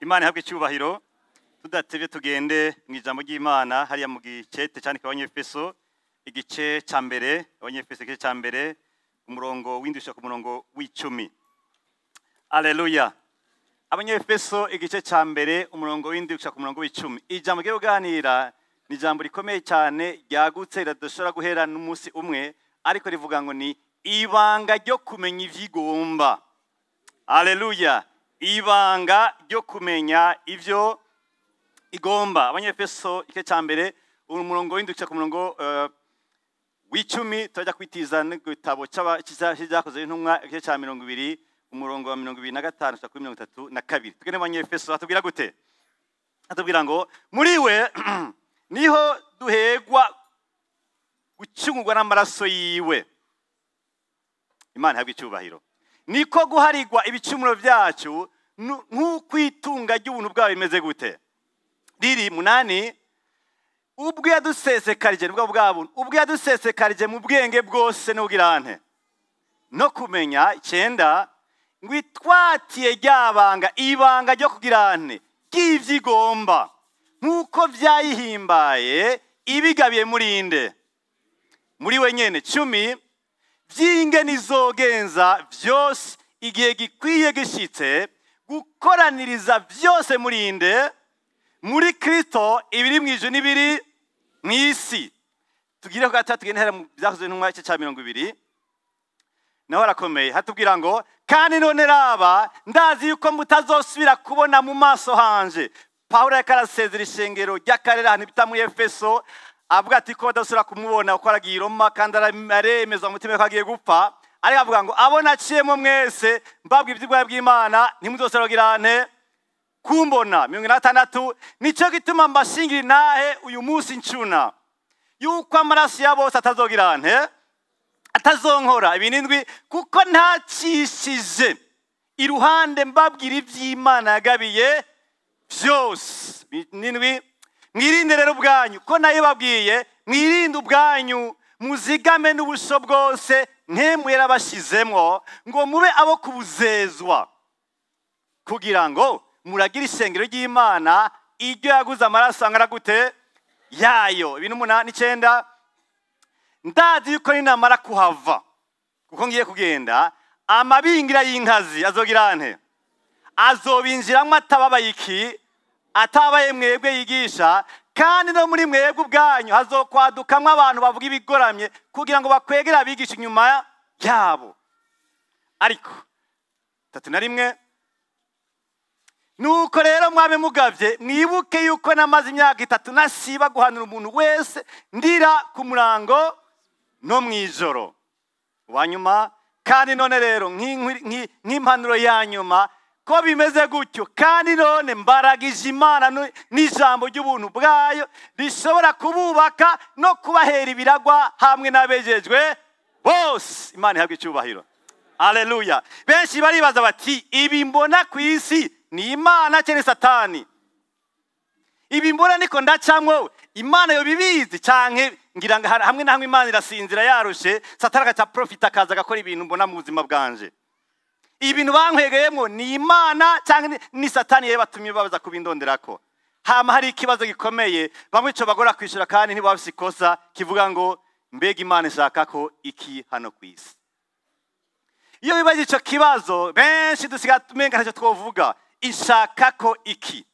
Imana ihabwe icyubahiro. Tudatevye tugende mu ijambo ry'Imana hariya mu gicete cyandika Abanyefeso igice ca mbere, Abanyefeso igice ca mbere, umurongo w'indwi ku murongo w'icumi. Aleluya. Abanyefeso igice ca mbere, umurongo w'indwi ku murongo w'icumi. Ijambo ryo kuganira ni ijambo rikomeye cyane ryagutse, ridadushobora guhera n'umunsi umwe, ariko rivuga ngo ni ibanga ryo kumenya ivyigomba. Aleluya. Ibanga ryo kumenya ivyo igomba. Abanyefeso igice ca mbere, umurongo w'indwi ku murongo w'icumi. Turajya kwitiza n'igitabo c'Ibyakozwe n'Intumwa igice ca 20, umurongo wa 25 gushika kuri 32. Tugende mu Banyefeso, atubwira gute? Atubwira ngo muri we niho duhegwa gucungurwa n'amaraso yiwe. Imana ihabwe icyubahiro. Niko guharigwa ibicumuro byacu nk'uko itunga ry'ubuntu bwawe bimeze gute? Riri 8. Ubwo yadusesekarije nibwo bwa buntu, ubwo yadusesekarije mu bwenge bwose n'ubwirante no kumenya. 9. Ngo itwatiye ryabanga, ibanga ryo kugirante ry'ivyigomba, nk'uko vyayihimbaye ibigabiye muri inde? Muri we nyene. 10. Vy'ingene izogenza vyose igihe gikwiye gishitse, gukoraniriza vyose muri inde? Muri Kristo, ibiri mw'ijuru n'ibiri mw'isi. Tugire ku gatatu, tugende hera mu Byakozwe n'Intumwa igice ca 20, naho harakomeye. Hatubwira ngo kandi none raba, ndazi yuko mutazosubira kubona mu maso hanje. Pawulo yariko arasezera ishengero ry'akarere ahantu bita muri Efeso, avuga ati ko badasubira kumubona kuko aragiye i Roma, kandi aremeza mu mutima ko agiye gupfa. Ariko avuga ngo abo naciyemo mwese mbabwira iby'ubwami bw'Imana, ntimuzosubira kugira kumbona. 46. Nico gituma mbashingira intahe uyu munsi ncuna yuko amaraso ya bose atazogira nte? Atazonkora. 7. Kuko ntacishije iruhande mbabwira iby'Imana yagabiye byose. 7. Mwirinde rero ubwanyu, ko nayo babwiye, mwirinde ubwanyu, muzigame n'ubusho bwose mpemu yarabashizemwo, ngo mube abo kubuzezwa, kugira ngo muragire ishengero ry'Imana iryo yaguze amaraso angana gute? Yayo. 8 9. Ndazi yuko ninamara kuhava, kuko ngiye kugenda, amabingira y'inkazi azogira nte? Azobinjiramwo atababaye iki? Atabaye mwebwe yigisha. Kandi no muri mwebwe ubwanyu hazokwadukamwo abantu bavuga ibigoramye, kugira ngo bakwegere abigisha inyuma yabo. Ariko 31. Nuko rero mwabe mugavye, mwibuke yuko namaze imyaka 3 nasiba guhanura umuntu wese, ndira ku murango no mwijoro. Wanyuma, kandi none rero nk'impanuro ya nyuma, ko bimeze gutyo, kandi none mbaragije Imana n'ijambo ry'ubuntu bwayo rishobora kububaka no kubahera ibiragwa hamwe n'abejejwe bose. Imana ihabwe icyubahiro. Aleluya. Benshi baribaza bati ibi mbona ku isi ni Imana cyane Satani? Ibi mbona niko ndacamwo, Imana yo bibizi canke ngira ngo hamwe na hamwe Imana irasinzira yarushe, Satani agaca profita akaza agakora ibintu mbona mu buzima bwanje. Ibintu bankwegeyemwo ni Imana canke ni Satani yari batumye babaza kubindonderako? Hama hari ikibazo gikomeye bamwe ico bagora kwishura kandi ntibafise ikosa, kivuga ngo mbega Imana ishaka ko iki hano kwisi? Iyo bibaje ico kibazo, benshi dusiga tumenga ntacyo twovuga. Ishaka ko iki?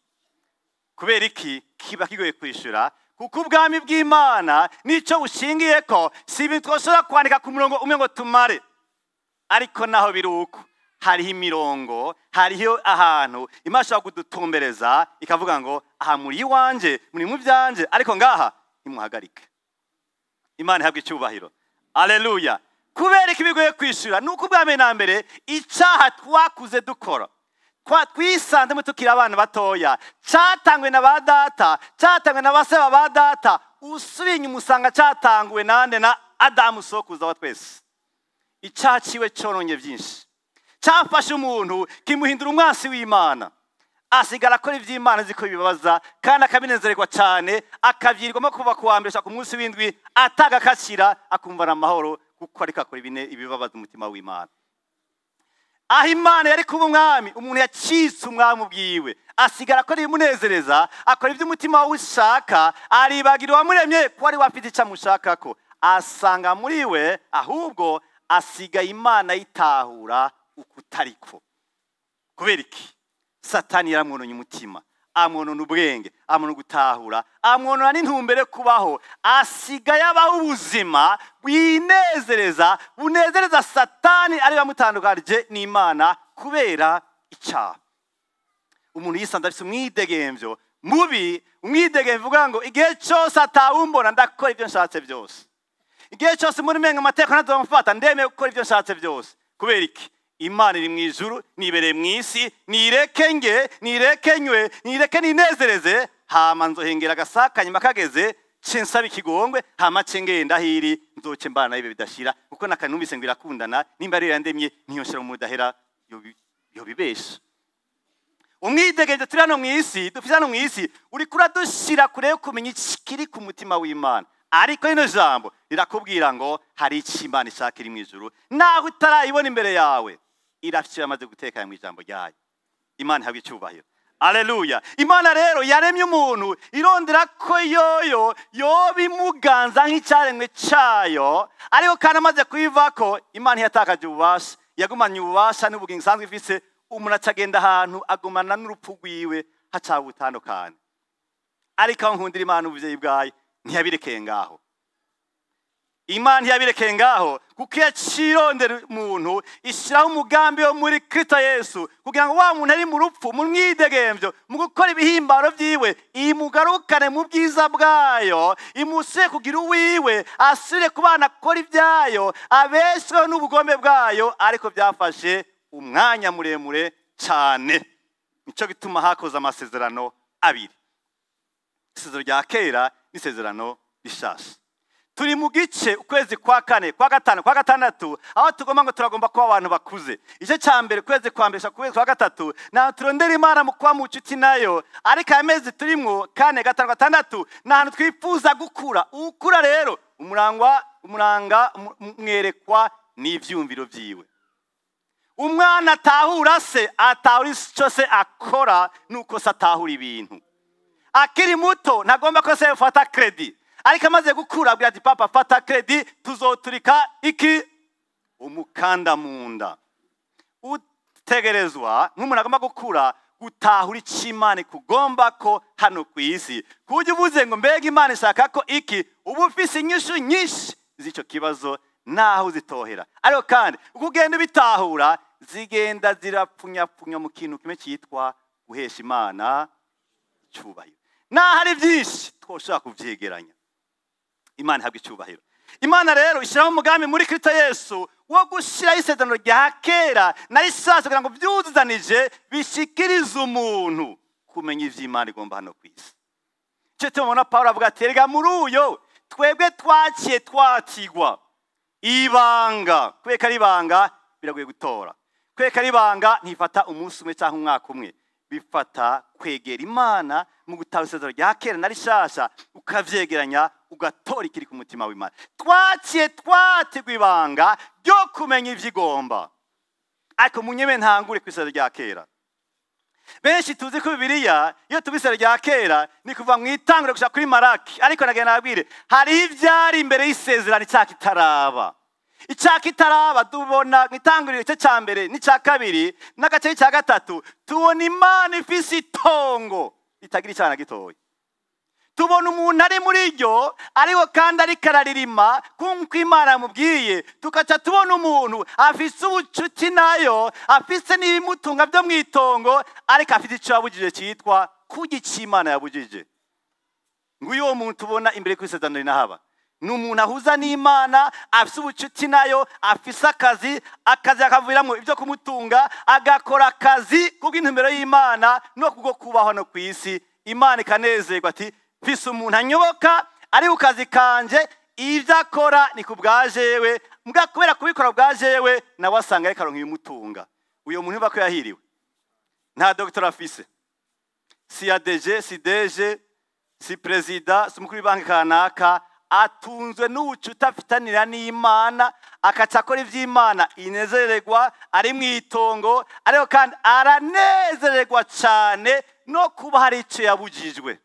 Kubera iki kiba kigoye kwishura? Kuko ubwami bw'Imana nico bushingiye ko si ibintu twoshobora kwandika ku murongo umwe ngo tumare. Ariko naho biri uko, hariho imirongo, hariho ahantu Imana ishobora kudutumbereza ikavuga ngo aha muri iwanje, muri mu byanje, ariko ngaha ntimuhagarike. Imana ihabwe icyubahiro. Aleluya. Kubera iki bigoye kwishura? Nuko ubwa mbere na mbere icyaha twakuze dukora, twisanzemo tukiri abana batoya, cyatangwe na ba data, cyatangwe na baseba ba data, usubiye inyuma usanga cyatanguwe nande? Na Adamu sokuza wa twese. Icyaha ciwe cononye byinshi, cyafashe umuntu kimuhindura umwansi w'Imana, asigara akora ivy'Imana azi ko bibabaza, kandi akabinezererwa cyane, akavyirirwamo kuva ku wa mbere gushika ku munsi w'indwi atagakacira, akumva amahoro kuko ariko akora ibibabaza umutima w'Imana. Aho Imana yari kuba umwami, umuntu yacitse umwami ubwiwe, asigara akora ibimunezereza, akora ibyo umutima we ushaka, aribagira uwamuremye ko ari we afite icyo amushakako, asanga muri we ahubwo asigaye Imana yitahura ukutariko. Kubera iki? Satani yaramwononye umutima, amwonona ubwenge, amwonona gutahura, amwonona n'intumbero kubaho, asigaye abaho ubuzima bwinezereza, bunezereza Satani ari bamutandukanije n'Imana kubera icyaha. Umuntu yisanze afise umwidegemvyo mubi, umwidegemvyo uvuga ngo igihe cyose atawumbona ndakora ibyo nshatse byose, igihe cyose muri menga amateka ntazomfata, ndemeye gukora ibyo nshatse byose. Kubera iki? Imana iri mu ijuru, nibereye mu isi, nireke nge, nireke nywe, nireke ninezereze, hama nzohengera agasaka nyuma kageze ce nsaba ikigongwe, hama ce ngenda hiri nzoce mbana ibe bidashira, kuko nakanumvise ngo irakundana, nimba ari yandemye ntiyonshira mu mudahera yobibesha. Umwidegemvyo turi hano mu isi, dufite hano mu isi, uriko uradushira kure yo kumenya ikiri ku mutima w'Imana. Ariko rino jambo rirakubwira ngo hari icyo Imana ishaka iri mu ijuru, naho utarayibona imbere yawe, irafite yamaze gutekana mu ijambo ryayo. Imana ihabwa icyubahiro. Aleluya. Imana rero yaremye umuntu irondera ko yoyo yoba imuganza nk'icyaremwe cyayo, ariko kandi amaze kuyivako Imana ntiyatakaje ububasha, yagumanye ububasha n'ubugingo isanzwe ifise. Umuntu acagenda ahantu agumana n'urupfu rwiwe, hacawe ubutandukane. Ariko aho nkundira Imana ubuvyeyi bwayo, ntiyabirekeye ngaho. Imana ntiyabirekeye ngaho, kuko yacirondera umuntu ishyiraho umugambi wo muri Kristo Yesu, kugira ngo wa muntu ari mu rupfu, mu mwidegemvyo, mu gukora ibihimbaro vyiwe, imugarukane mu bwiza bwayo, imusubire kugira uwiwe, asubire kubana akora ibyayo, abeshweho n'ubugome bwayo. Ariko byafashe umwanya muremure cyane. Nico gituma hakoze amasezerano abiri, isezerano rya kera n'isezerano rishasha. Turi mu gice ukwezi kwa kane, kwa gatanu, kwa gatandatu, aho tugomba ngo turagomba kuba abantu bakuze. Igice cya mbere, ukwezi kwa mbere, ukwezi kwa gatatu, naho turondera Imana mu kuba mu nshuti nayo. Ariko aya mezi turimwo, kane, gatanu, gatandatu, ni ahantu twifuza gukura. Ukura rero umurangwa, umuranga mwerekwa n'ivyumviro vyiwe. Umwana atahura se, atahura icyo se akora, nuko se atahura ibintu. Akiri muto ntagomba ko se yafata credit, ariko amaze gukura abwira ati papa fata credit, tuzoturika iki umukanda munda. Utegerezwa nk'umuntu agomba gukura gutahura icyo Imana ikugomba ko hano ku isi, kuburyo uvuze ngo mbega Imana ishaka ko iki, uba ufise inyishu nyinshi z'icyo kibazo naho uzitohera. Ariko kandi uko ugenda ubitahura, zigenda zirapfunyapfunya mu kintu kimwe cyitwa guhesha Imana icyubahiro. Naho ari byinshi twoshobora kuvyegeranya, Imana ihabwa icyubahiro. Imana rero ishyiraho umugambi muri Kristo Yesu wo gushyiraho isezerano rya kera na rishyashya, kugira ngo byuzuzanije bishikirize umuntu kumenya ivyo Imana igomba hano ku isi. Icyo tubona Pawulo avuga ati erega muri uyo twebwe twaciye twatigwa ibanga. Kubera ari ibanga biragoye gutora, kubera ari ibanga ntifata umunsi umwe cyangwa umwaka umwe, bifata kwegera Imana mu gutaba isezerano rya kera na rishasha, ukavyegeranya ugatora ikiri ku mutima w'Imana. Twaciye twatigwa ibanga ryo kumenya ivyo igomba. Ariko munyeme ntangure ku isezerano rya kera. Benshi tuzi ko Bibiliya iyo tubise rya kera ni kuva mu itanguriro gushika kuri Maraki, ariko nagenda nabwire hari ivyari imbere y'isezerano icyaha kitaraba. Icyaha kitaraba tubona mu itanguriro igice cya mbere n'icya kabiri n'agace cya gatatu, tubona Imana ifise itongo ritagira icyaha na gitoya. Tubona umuntu ari muri ryo, ariko kandi ariko araririma nk'uko Imana yamubwiye. Tugaca tubona umuntu afise ubucuti nayo, afise n'ibimutunga byo mu itongo, ariko afite icyo yabujije cyitwa kurya icyo Imana yabujije. Nguyu uwo muntu tubona imbere kw'isezerano rinahaba. Ni umuntu ahuza n'Imana, afise ubucuti nayo, afise akazi, akazi akavuriramo ibyo kumutunga, agakora akazi kubw'intumbero y'Imana no kubwo kubaho no ku isi. Imana ikanezerwa ati mfise umuntu anyoboka ari ku kazi kanje, ibyo akora ni ku bwa jewe, mbwa kubera kubikora bwa jewe nawe asanga ariko aronka ibimutunga. Uyo muntu niba ko yahiriwe, nta docteur afise, si ADG, si DG, si perezida, si umukuru w'ibanki kanaka, Atunzwe n'ubucuti afitanira n'Imana, akaca akora ivy'Imana inezererwa, ari mw'itongo, ariko kandi aranezererwa cane no kuba hari ico yabujijwe,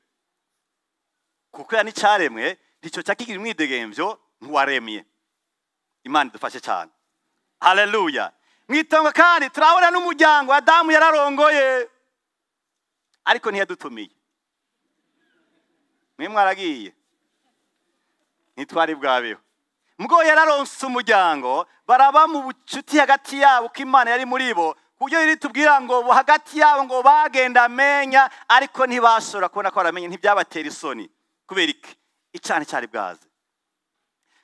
kuko ya n'icaremwe ntico cakigira umwidegemvyo nk'uwaremye. Imana idufashe cane. Haleluya. Mw'itongo kandi turabona n'umuryango. Adamu yararongoye, ariko ntiyadutumiye. Mwe mwaragiye, ntitwari bwabeho. Mugabo yararonse umuryango, baraba mu bucuti hagati yabo, ko Imana yari muri bo, ku buryo riri tubwira ngo hagati yabo ngo bagenda amenya, ariko ntibashobora kubona ko baramenya, ntibyabatera isoni. Kubera iki? Icana cyari bwaze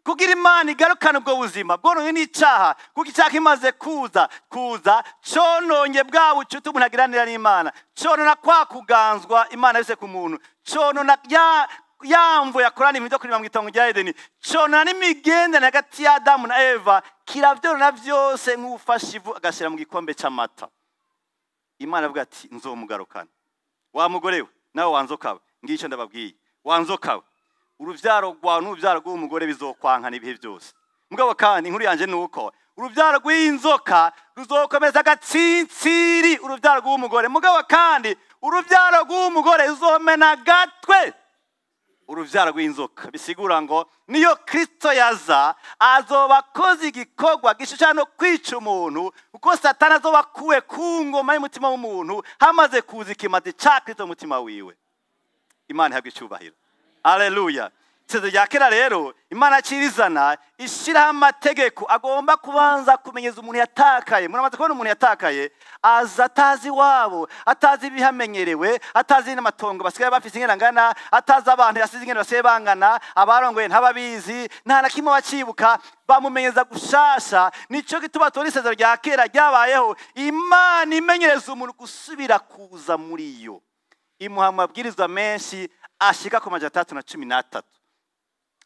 kugira Imana igarukane ubwo buzima bwononye n'icaha, kuko icyaha kimaze kuza cononye bwa bucuti umuntu agiranira n'Imana, conona kwa kuganzwa Imana yose ku muntu, conona yamvu yakorana ibintu byo kurima mu itongo rya Edeni, conona n'imigenderanire hagati ya Adamu na Eva, kiravyorona vyose nk'ufashe ivu agashyira mu gikombe c'amata. Imana avuga ati nzomugarukana. Wa mugore we nawe wanzokawe, ngico ndababwiye, wanzokawe, uruvyaro rwawe n'uruvyaro rw'uwo mugore bizokwankana ibihe byose. Mugabo kandi inkuru yanje ni uko uruvyaro rw'inzoka ruzokomeza agatsintsiri uruvyaro rw'uwo mugore, mugabo kandi uruvyaro rw'uwo mugore ruzomena agatwe uruvyaro rw'inzoka. Bisigura ngo niyo Kristo yaza azoba akoze igikorwa gishushanya no kwica umuntu, kuko Satani azoba akuwe ku ngoma y'umutima w'umuntu hamaze kuza ikimazi ca Kristo mu mutima wiwe. Imana ihabwe icubahiro. Haleluya. Isezerano rya kera rero Imana acirizana ishiraho amategeko agomba kubanza kumenyeza umuntu yatakaye. Muramaze kubona umuntu yatakaye aza atazi iwabo, atazi ibihamenyerewe, atazi n'amatongo basigaye bafise ingene angana, atazi abantu yasize ingene basigaye bangana, abarongoye ntababizi, nta na kimwe bacibuka, bamumenyeza gushasha. Nico gituma tubona isezerano rya kera ryabayeho, Imana imenyereza umuntu gusubira kuza muri yo, imuha amabwirizwa menshi ashika ku 313.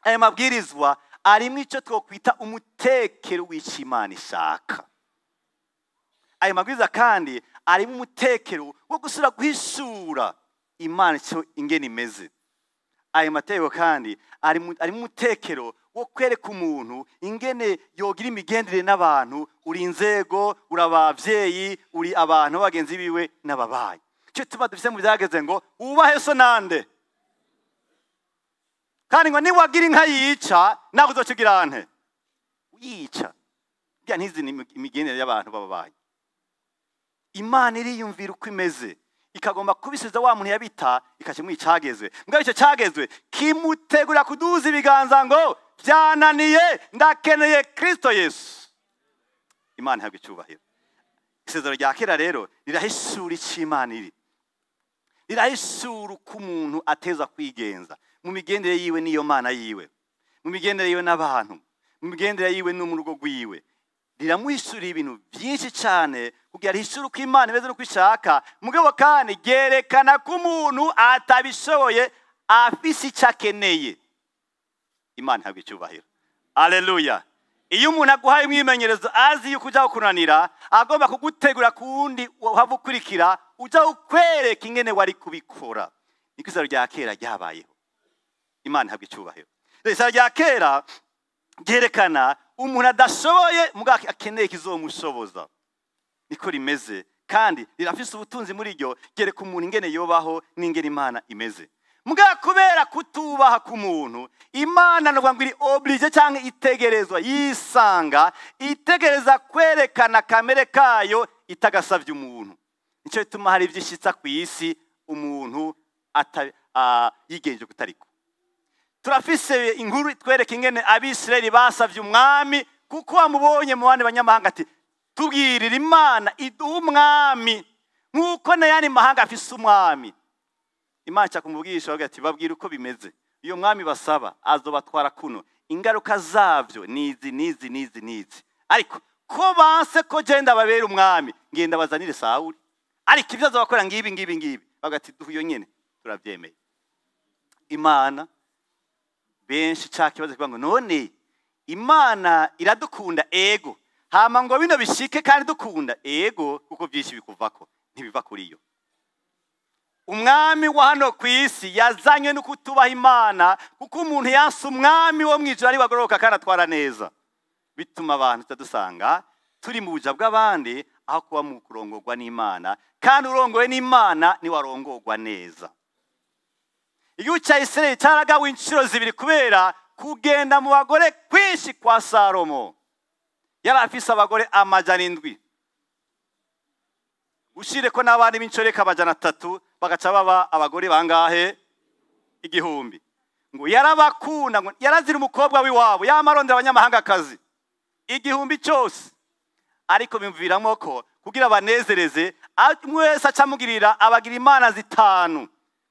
Aya mabwirizwa arimwo ico twokwita umutekero w'ico Imana ishaka. Ayo mabwirizwa kandi arimwo umutekero wo gusubira guhishura Imana ico ingene imeze. Ayo mategeko kandi arimwo umutekero wo kwereka umuntu ingene yogira imigenderanire n'abantu. Uri inzego, uri abavyeyi, uri abantu bagenzi biwe n'ababaye. Ico tuba dufise mu byageze ngo wubahe so nande, kandi ngo niwagira inka yica nawe uzoca nte uyica. Bya ntizi ni imigenderanire y'abantu bababaye. Imana iriyumvira uko imeze, ikagomba kubisubiza wa muntu yabita, ikaca icagezwe. Mbwa ico cagezwe kimutegura kuduza ibiganza ngo byananiye, ndakeneye Kristo Yesu. Imana ihabwe icubahiro. Isezerano rya kera rero rirahishura ico Imana iri, rirahishura uko umuntu ateza kwigenza mu migendere yiwe n'iyo Mana yiwe, mu migendere yiwe n'abantu, mu migendere yiwe no mu rugo rwiwe. Riramuhishurira ibintu byinshi cyane kugira rihishure uko Imana imeze n'uko ishaka. Mugabo kandi ryerekana ko umuntu atabishoboye, afise icyo akeneye. Imana ihabwe icyubahiro. Haleluya. Iyo umuntu aguhaye umwimenyerezo azi yuko ujya kunanira, agomba kugutegura ku wundi uhava ukurikira, ujya ukwereka ingene wari kubikora. Niko isezerano rya kera ryabayeho. Imana ihabwe icubahiro. Isezerano rya kera ryerekana umuntu adashoboye mugabo akeneye ikizomushoboza. Niko rimeze, kandi rirafise ubutunzi muri ryo, ryereka umuntu ingene yobaho n'ingene Imana imeze. Mugabo kubera kutubaha k'umuntu, Imana nukuvuga ngo iri oblige cyangwa itegerezwa, yisanga itegereza kwerekana kamere kayo itagasavye umuntu. Nico gituma hari ivyishitsa ku isi umuntu yigenje kutariko. Turafise inkuru itwereka ingene Abisirayeli basavye umwami, kuko bamubonye mu bandi banyamahanga, ati tubwirire Imana iduhe umwami nk'uko n'ayandi mahanga afise umwami. Imana ica kumubwisha bavuga ati babwire uko bimeze, iyo mwami basaba azobatwara kuno, ingaruka zavyo nizi nizi nizi nizi, ariko ko banse ko genda babera umwami, ngenda bazanire Sawuli, ariko ibyo azobakora ngibi ngibi ngibi. Bavuga ati duhe iyo nyene, turavyemeye. Imana benshi ca kibazo kivuga ngo none Imana iradukunda ego, hama ngo bino bishike kandi dukunda ego, kuko byinshi bikuvako ntibiva kuri yo. Umwami wa hano ku isi yazanywe no kutubaha Imana, kuko umuntu yanse umwami wo mu ijuru ari bagororoka kandi atwara neza. Bituma abantu tutadusanga turi mu buja bw'abandi aho kuba mu kurongorwa n'Imana, kandi urongowe n'Imana ni warongorwa neza. Igihugu cya Isirayeli cyaragawe inshuro zibiri kubera kugenda mu bagore kwinshi kwa Salomo. Yari afise abagore 700, ushire ko n'abandi b'inshoreke 300, bagaca baba abagore bangahe? 1000. Ngo yarabakunda, ngo yarazira umukobwa w'iwabo, yamarondera abanyamahangakazi 1000 cyose. Ariko bimviramo ko kugira banezereze mwese acamugirira abagira imana 5,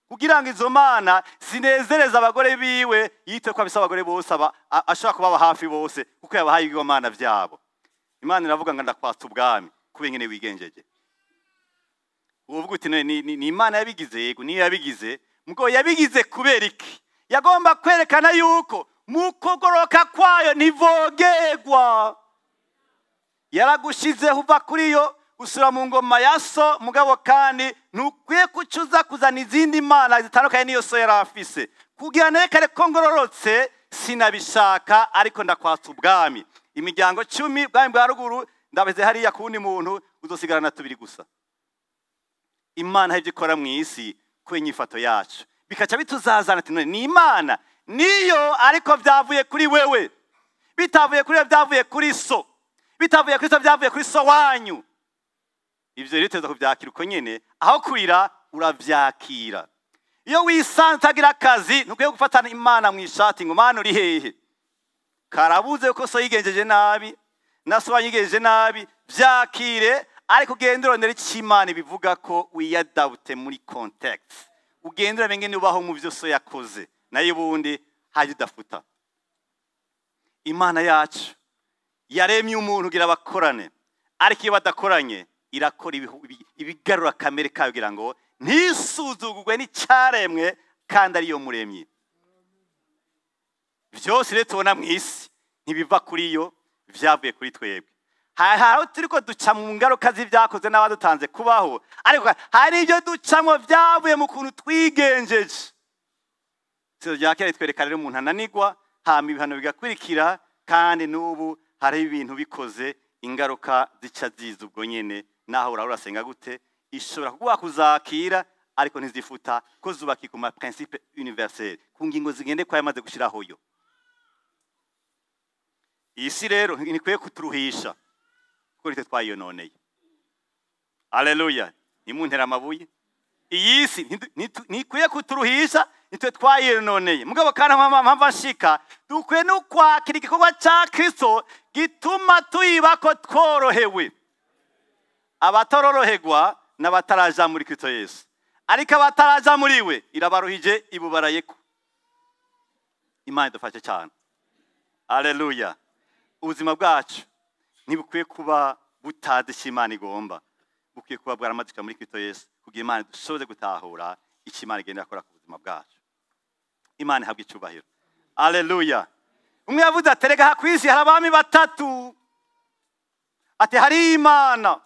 kugira ngo izo mana zinezereze abagore biwe, yitwe ko abisa abagore bose ashobora kubaba hafi bose, kuko yabahaye ibigomana byabo. Imana iravuga ngo ndakwatsa ubwami kubera ingene wigenjeje. Uvuga uti ni Imana yabigize? Yego niyo yabigize. Mugo yabigize kubera iki? Yagomba kwerekana yuko mu kugoroka kwayo ntivogerwa. Yaragushizeho uva kuri yo usura mu ngoma ya so, mugabo kandi ntukwiye kucuza kuzana izindi mana zitandukanye n'iyo so yari afise, kugira nerekane ko ngororotse. Sinabishaka, ariko ndakwatsa ubwami. Imiryango 10 bwami bwa ruguru ndabize hariya kundi muntu uzosigarana 2 gusa. Imana ibyo ikora mu isi kwe nyifato yacu bikaca bituzazana ati none ni Imana niyo, ariko byavuye kuri wewe, bitavuye kuri wewe byavuye kuri so, bitavuye kuri so byavuye kuri so wanyu. Ivyo rero tuza kuvyakira uko nyene, aho kurira uravyakira. Iyo wisanze utagira akazi ntukwiye gufatana Imana mu ishati ngo Mana uri hehe? Karabuze ko so yigenjeje nabi na so yigenjeje nabi, vyakire, ariko ugende urondera icyo Imana ibivuga ko wiyadabute muri context, ugende urabe ingene ubaho mu byo so yakoze, nayo ubundi hajya udafuta. Imana yacu yaremye umuntu kugira bakorane, ariko iyo badakoranye irakora ibigarura kamere kayo kugira ngo ntisuzugurwe n'icyaremwe kandi ariyo muremyi. Byose rero tubona mu isi ntibiva kuri yo, byavuye kuri twebwe. Hari aho turiko duca mu ngaruka z'ibyakoze n'abadutanze kubaho, ariko hari ibyo ducamo byavuye mu kuntu twigenjeje. Isezerano rya kera ritwereka rero umuntu ananigwa, hama ibihano bigakurikira, kandi n'ubu hari ibintu bikoze ingaruka zica ziza ubwo nyene. Naho urahora urasenga gute, ishobora kuguha kuzakira, ariko ntizifuta ko zubaki ku ma principe universel, ku ngingo zigende kwa yamaze gushiraho yo. Iyi si rero ntikwiye kuturuhisha kuko nitwe twayononeye. Haleluya! Nimuntera amabuye. Iyi si ntikwiye kuturuhisha, nitwe twayononeye. Mugabo kandi mpamvu nshika, dukwiye no kwakira igikorwa ca Kristo gituma tuyibako tworohewe. Abataroroherwa n'abataraja muri Kristo Yesu, ariko abataraja muri we irabaruhije ibubarayeko. Imana idufashe cyane. Haleluya! Ubuzima bwacu ntibukwiye kuba butazi icyo Imana igomba, bukwiye kuba bwaramaze muri Kristo Yesu, kugira Imana dushobore gutahura icyo Imana igenda yakora ku buzima bwacu. Imana ihabwe icyubahiro. Haleluya! Umwe yavuze ati rega ku isi hari abami 3, ati hari Imana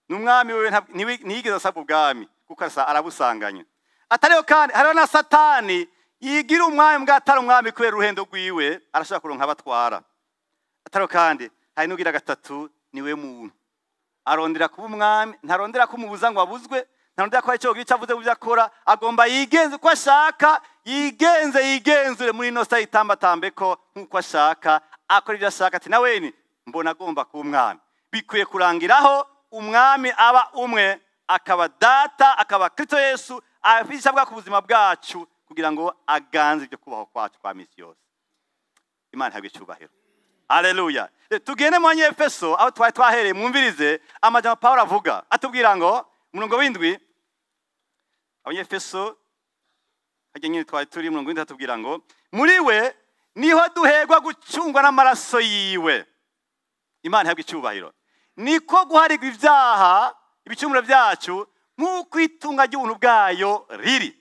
n'umwami wewe ntiyigeze asabwa ubwami kuko arabusanganya. Atariho kandi hariho na Satani yigira umwami mbwa atari umwami kubera uruhendo rwiwe, arashaka kuronka abatwara. Atariho kandi hari n'ugira 3 niwe muntu arondera kuba umwami, ntarondera kumubuza ngo abuzwe, ntarondera ko icyo gice avuze mu byo akora, agomba yigenze uko ashaka, yigenze yigenzure muri ino sa itambatambe ko nkuko ashaka, akora ibyo ashaka. Ati nawe ni mbona agomba kuba umwami. Bikwiye kurangiraho umwami aba umwe, akaba data, akaba Kristo Yesu, afisha bwa ku buzima bwacu kugira ngo aganze ibyo kubaho kwacu kwa misi yose. Imana ihabwe icyubahiro. Haleluya. Tugende mu Banyefeso aho twari twahereye, mwumvirize amajambo Paulo avuga, atubwira ngo umurongo w'indwi, Abanyefeso hajya nyine twari turi umurongo w'indwi, atubwira ngo muri we niho duherwa gucungwa n'amaraso yiwe. Imana ihabwe icyubahiro. Niko guharigwa ibyaha, ibicumuro byacu, nk'uko itunga ry'ubuntu bwayo riri.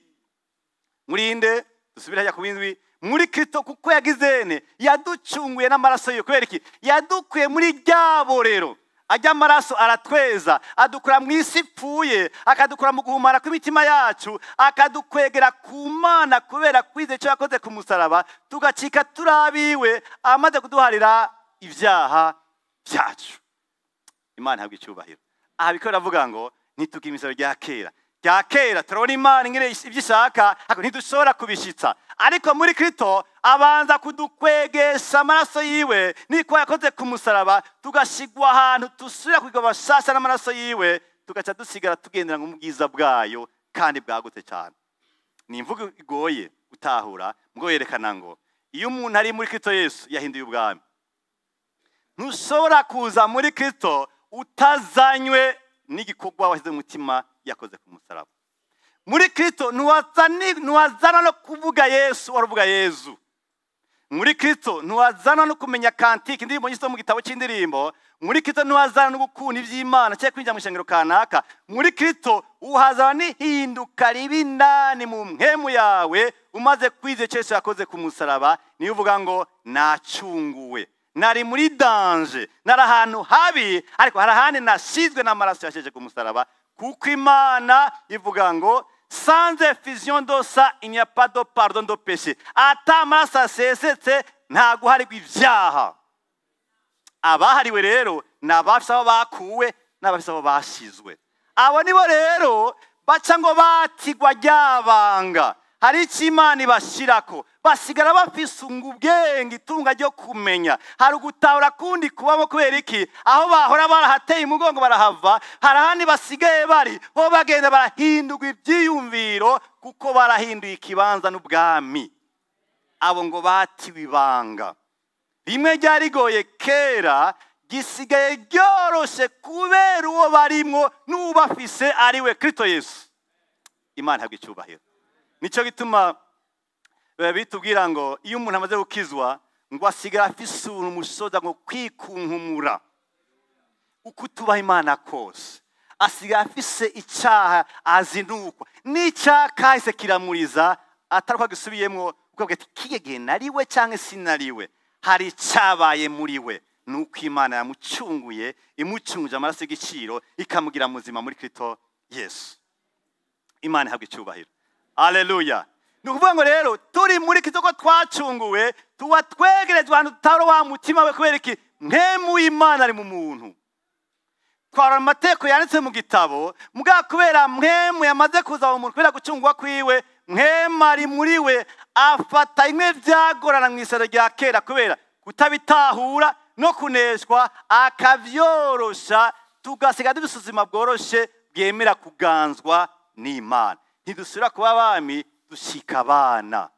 Murinde dusubire hajya ku w'indwi, muri Kristo kuko yagizene yaducunguye n'amaraso yiwe. Kubera iki? Yadukuye muri rya borero, Ajya amaraso aratweza, adukura mu isi ipfuye, akadukura mu guhumana kw'imitima yacu, akadukwegera ku Mana kubera kwizera icyo yakoze ku musaraba, tugacika turabiwe amaze kuduharira ibyaha byacu. Imana ihabwa icyubahiro. Aha biko biravuga ngo ntituge imisoro rya kera. Rya kera turabona Imana ingene ibyo ishaka, ariko ntidushobora kubishitsa. Ariko muri Kristo abanza kudukwegesha amaraso yiwe, niko yakoze ku musaraba, tugashigwa ahantu dusubira kwiga bashasha n'amaraso yiwe, tugaca dusigara tugendera mu bwiza bwayo kandi bwagutse cyane. Ni imvugo igoye gutahura, ngo yerekana ngo iyo umuntu ari muri Kristo Yesu yahinduye ubwami. Ntushobora kuza muri Kristo utazanywe n'igikorwa washyize mu mutima yakoze ku musaraba. Muri Kristo ntuwazana no kuvuga Yesu, waravuga Yezu. Muri Kristo ntuwazana no kumenya kantike, indirimbo nyinshi zo mu gitabo cy'indirimbo. Muri Kristo ntuwazana no gukunda iby'Imana cyangwa kwinjira mu ishengero kanaka. Muri Kristo uhazana n'ihinduka ribi indani mu mpemu yawe umaze kwizera icyo Yesu yakoze ku musaraba. Niyo uvuga ngo nacunguwe, nari muri danger, nari ahantu habi, ariko hari ahandi nasizwe n'amaraso yasheje ku musaraba. Kuko Imana ivuga ngo sans effusion de sang il n'y a pas de pardon de péché. Ata amaraso asesetse nta guharirwa ibyaha. Abahariwe rero ni abafise aho bakuwe n'abafise aho bashizwe. Abo nibo rero baca ngo batigwa ryabanga. Hari icyo Imana ibashirako, basigara bafise ubwenge, itunga ryo kumenya. Hari ugutahura kundi kubamo. Kubera iki? Aho bahora barahateye umugongo barahava, hari ahandi basigaye bari ho bagenda barahindurwa ibyiyumviro, kuko barahinduye ikibanza n'ubwami. Abo ngo batiwe ibanga rimwe ryari rigoye kera, gisigaye ryoroshe kubera uwo barimwo n'ubafise ari we Kristo Yesu. Imana ihabwa icyubahiro. Nicyo gituma bitubwira ngo iyo umuntu amaze gukizwa ngo asigara afise umusoza ngo kwikunkumura uko utubaha Imana kose, asigaye afise icyaha azinukwa n'icyaha kahise kiramuriza, atari uko agisubiyemwo ukavuga ati kiyegeye nariwe cyangwa sinariwe. Hari icyabaye muri we, nuko Imana yamucunguye, imucunguje amaraso y'igiciro, ikamugira muzima muri Kristo Yesu. Imana ihabwa icyubahiro. Aleluya. Ni ukuvuga ngo rero turi muri Kristo ko twacunguwe, tuba twegerejwe ahantu tutari wa mutima we. Kubera iki? Mpemu y'Imana ari mu muntu. Twara amategeko yanditse mu gitabo, mbwa kubera mpemu yamaze kuza mu muntu kubera gucungwa kwiwe, mpemu ari muri we, afata imwe byagorana mu isaro rya kera kubera kutabitahura no kuneshwa, akavyorosha, tugasiga dufise ubuzima bworoshe bwemera kuganzwa n'Imana. Ntidusubira kuba abami, dushika abana.